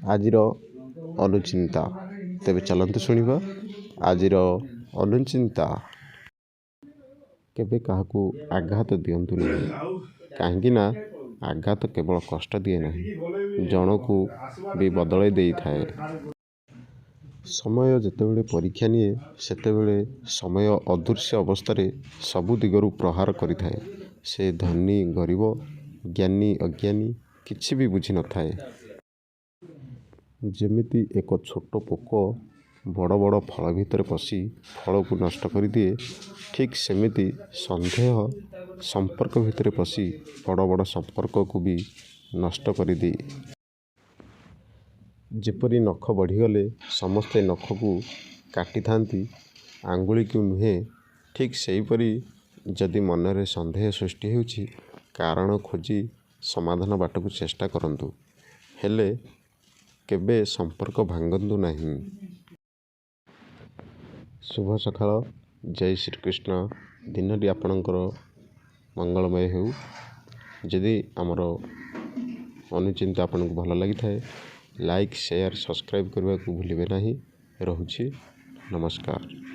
ଆଜିର ଅନୁଚିନ୍ତା। ତେବେ ଚାଲନ୍ତୁ ଶୁଣିବା ଆଜିର ଅନୁଚିନ୍ତା। କେବେ କାହାକୁ ଆଘାତ ଦିଅନ୍ତୁ ନାହିଁ, କାହିଁକି ନା ଆଘାତ କେବଳ କଷ୍ଟ ଦିଏ ନାହିଁ, ଜଣକୁ ବି ବଦଳାଇ ଦେଇଥାଏ। ସମୟ ଯେତେବେଳେ ପରୀକ୍ଷା ନିଏ, ସେତେବେଳେ ସମୟ ଅଦୃଶ୍ୟ ଅବସ୍ଥାରେ ସବୁ ଦିଗରୁ ପ୍ରହାର କରିଥାଏ। ସେ ଧନୀ ଗରିବ, ଜ୍ଞାନୀ ଅଜ୍ଞାନୀ କିଛି ବି ବୁଝିନଥାଏ। ଯେମିତି ଏକ ଛୋଟ ପୋକ ବଡ଼ ବଡ଼ ଫଳ ଭିତରେ ପଶି ଫଳକୁ ନଷ୍ଟ କରିଦିଏ, ଠିକ୍ ସେମିତି ସନ୍ଦେହ ସମ୍ପର୍କ ଭିତରେ ପଶି ବଡ଼ ବଡ଼ ସମ୍ପର୍କକୁ ବି ନଷ୍ଟ କରିଦିଏ। ଯେପରି ନଖ ବଢ଼ିଗଲେ ସମସ୍ତେ ନଖକୁ କାଟିଥାନ୍ତି, ଆଙ୍ଗୁଳିକୁ ନୁହେଁ, ଠିକ୍ ସେହିପରି ଯଦି ମନରେ ସନ୍ଦେହ ସୃଷ୍ଟି ହେଉଛି, କାରଣ ଖୋଜି ସମାଧାନ ବାଟକୁ ଚେଷ୍ଟା କରନ୍ତୁ, ହେଲେ କେବେ ସମ୍ପର୍କ ଭାଙ୍ଗନ୍ତୁ ନାହିଁ। ଶୁଭ ସକାଳ, ଜୟ ଶ୍ରୀକୃଷ୍ଣ। ଦିନଟି ଆପଣଙ୍କର ମଙ୍ଗଳମୟ ହେଉ। ଯଦି ଆମର ଅନୁଚିନ୍ତା ଆପଣଙ୍କୁ ଭଲ ଲାଗିଥାଏ, ଲାଇକ୍, ସେୟାର, ସବସ୍କ୍ରାଇବ୍ କରିବାକୁ ଭୁଲିବେ ନାହିଁ। ରହୁଛି, ନମସ୍କାର।